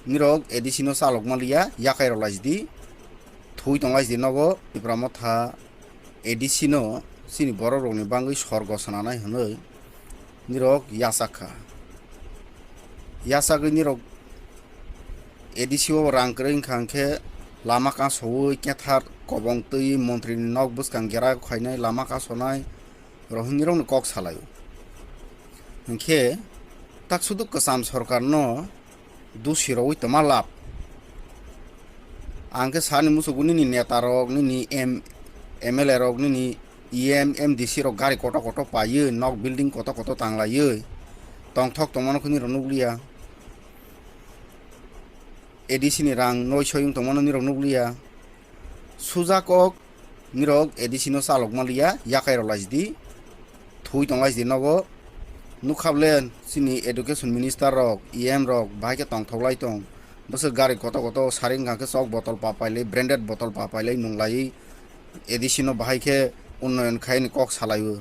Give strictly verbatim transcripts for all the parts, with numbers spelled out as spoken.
Nirok A D C no chalok manliya, yakai rok laisidi, thui tong laisidi nogo, Tipra Motha A D C no chini borok rokni bangwi sorgo swnanai hwnwi nirok yachak kha. Yachagwi nirok A D C o rang kwrwi wngkha hwnkhe lama kasowi kethar kobong twi montri ni nok bwskang gera khainai lama kasonai rohini rokni kok salaio. Hwnkhe tak sudu kwcham sorkar no dusi rogwi tongma lab. Ang khe sani musugo nini neta rok, nini M-, M L A rok, nini E M, M D C rok gari koto koto paiwi, nok building koto koto tanglaiwi tongthok tongmano khe nirok nukliya. A D C ni rang noi soi wng tongmano nirok nukliya. Suja kok nirok A D C no chalok manliya, yakai rok laisidi, thui tong laisidi nogo. Nukha bole chini education minister rok, E M rok bahai khe tongthok lai tong. Bwswk gari koto koto sari wngkha khe chok botol pa pailai, branded botol pa pailai nung laiwi A D C no bahai khe unnoyon khaini kok salaio.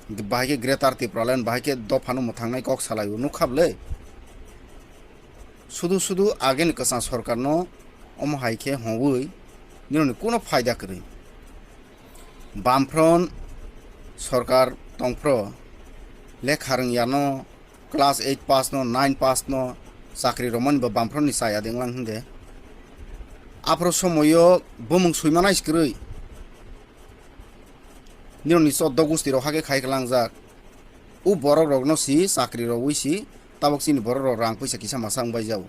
Bahai khe Greater Tipraland, bahai khe dophano mwthangnai kok salaio. Nukha bole? Sudu sudu ageni kwchang sorkarno omo hai khe hongwi nirokni kuno phaida kwrwi. Bamfront sorkar tongphro lekha rwngyano, class eight pass no, nine pass no chakri romani bo Bamfront ni chaya denglang hwnde. Aphro somoyo bumung suima nai kwrwi. Nirokni choddo gusti rok hakhe khai kwlangjak. U borok rokno si chakri rogwi si, tabok chini borok rok rang puisa kisa masa wngbai jago.